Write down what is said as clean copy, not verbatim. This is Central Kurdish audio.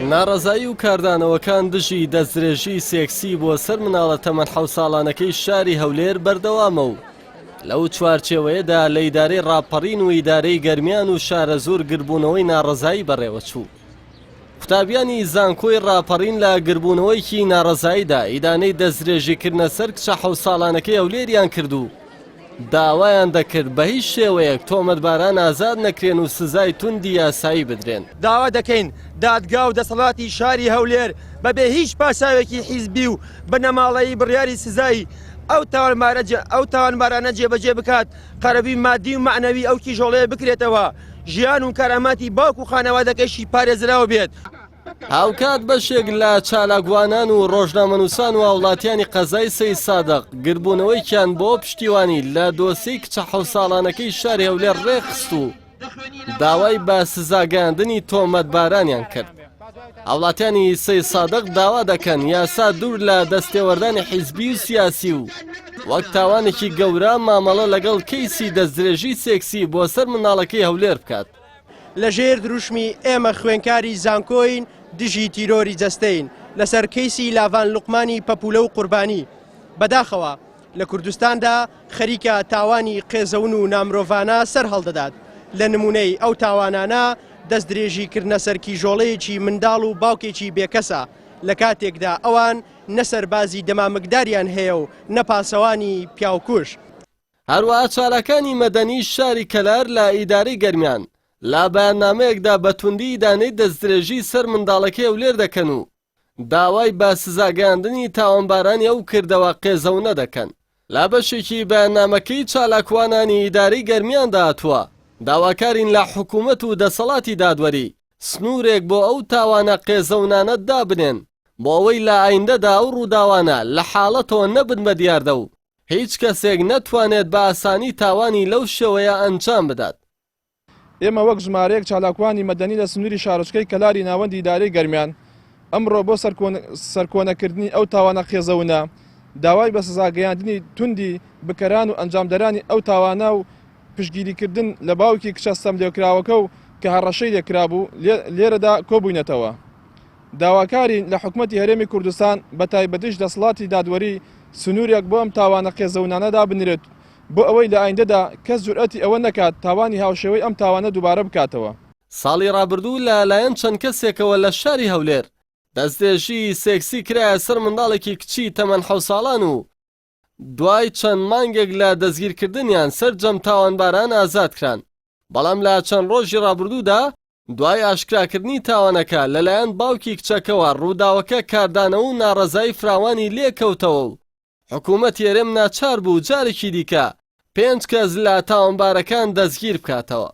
ناڕەزایی و کاردانەوەکان دژی دەستدرێژی سێکسی بۆ سەر مناڵە تەمەن حەوت ساڵانەکەی شاری هەولێر بەردەوامە و لەو چوارچێوەیەدا لە ئیدارەی ڕاپەڕین و ئیدارەی گەرمیان و شارەزوور گربوونەوەی ناڕەزایی بەڕێوەچوو. قوتابیانی زانکۆی ڕاپەڕین لە گربوونەوەیەکی ناڕەزاییدا ئیدانەی دەستدرێژیکردنە سەر کچە حەوت ساڵانەکەی هەولێریان کرد و داوایان دەکرد بە هیچ شێوەیەک تۆمەتباران ئازاد نەکرێن و سزای توندی یاسایی بدرێن. داوا دەکەین دادگا و دەسەڵاتی شاری هەولێر بەبێ هیچ پاساوێکی حیزبی و بنەماڵەیی بڕیاری سزای ئەو تاوانبارانە جێبەجێ بکات، قەرەبووی مادی و مەعنەوی ئەو کیژۆڵەیە بکرێتەوە، ژیان و کەراماتی باوک و خانەوادەکەیشی پارێزراو بێت. هاوکات بەشێک لە چالاکوانان و ڕۆژنامەنووسان و هاوڵاتیانی قەزای سەیدسادق گردبوونەوەیەکیان بۆ پشتیوانی لە دۆسیەی کچە حەوت ساڵانەکەی شاری هەولێر ڕێکخست و داوای بە سزاگەیاندنی تۆمەتبارانیان کرد. هاوڵاتیانی سەیدسادق داوا دەکەن یاسا دوور لە دەستێوەردانی حیزبی و سیاسی و وەک تاوانێکی گەورە مامەڵە لەگەڵ کەیسی دەستدرێژی سێکسی بۆ سەر منداڵەکەی هەولێر بکات. لە ژێر دروشمی ئێمە خوێنکاری زانکۆین دژی تیرۆری جەستەین لەسەر کەیسی لاڤان لوقمانی پەپولە و قوربانی بەداخەوە لە کوردستاندا خەریکە تاوانی قێزەون و نامرۆڤانە سەر هەڵدەدات لە نمونەی ئەو تاوانانە دەستدرێژی کردنە سەر کیژۆڵەیەکی منداڵ و باوکێکی بێکەسە لە کاتێکدا ئەوان نە سەربازی دەمامکداریان هەیە و نە پاسەوانی پیاوکوژ. هەروەها چالاکانی مەدەنی شاری کەلار لە ئیدارەی گەرمیان لە بەیاننامەیەکدا بە توندی ئیدانەی دەستدرێژی سەر منداڵەکەی هەولێر دەکەن و داوای بە سزاگەیاندنی تاوانبارانی ئەو کردەوە قێزەونە دەکەن. لە بەشێکی بەیاننامەکەی چالاکوانانی ئیدارەی گەرمیاندا هاتووە، داواکارین لە حکومەت و دەسەڵاتی دادوەری سنوورێک بۆ ئەو تاوانە قێزەونانە دابنێن بۆ ئەوەی لە ئایندەدا ئەو ڕووداوانە لە حاڵەتەوە نەبن بە دیاردە و هیچ کەسێک نەتوانێت بە ئاسانی تاوانی لەو شێوەیە ئەنجام بدات. ئێمە وەک ژمارەیەک چالاکوانی مەدەنی لە سنووری شارۆچکەی کەلاری ناوەندی ئیدارەی گەرمیان، ئەمڕۆ بۆ سەرکۆنەکردنی ئەو تاوانە قێزەونە، داوای بە سزاگەیاندنی توندی بکەران و ئەنجامدەرانی ئەو تاوانە و پشتگیریکردن لە باوکی کچە ستەملێکراوەکە و کە هەڕەشەی لێکرابوو، لێرەدا کۆبووینەتەوە. داواکارین لە حکومەتی هەرێمی کوردستان بە تایبەتیش دەسەڵاتی دادوەری سنوورێک بۆ ئەم تاوانە قێزەونانە دابنرێت بۆ ئەوەی لە ئایندەدا کەس جورئەتی ئەوە نەکات تاوانی هاوشێوەی ئەم تاوانە دووبارە بکاتەوە. ساڵی ڕابردوو لە لایەن چەند کەسێکەوە لە شاری هەولێر دەستدرێژیی سێکسی کرایە سەر منداڵێکی کچی تەمەن حەوت ساڵان و دوای چەند مانگێک لە دەستگیرکردنیان سەرجەم تاوانباران ئازادکران، بەڵام لە چەند ڕۆژی ڕابردوودا دوای ئاشکراکردنی تاوانەکە لەلایەن باوکی کچەکەوە ڕووداوەکە کاردانەوە و ناڕەزایی فراوانی لێکەوتەوە و حکوومەتی هەرێم ناچار بوو جارێکی دیکە پێنج کەس لە تاوانبارەکان دەستگیر بکاتەوە.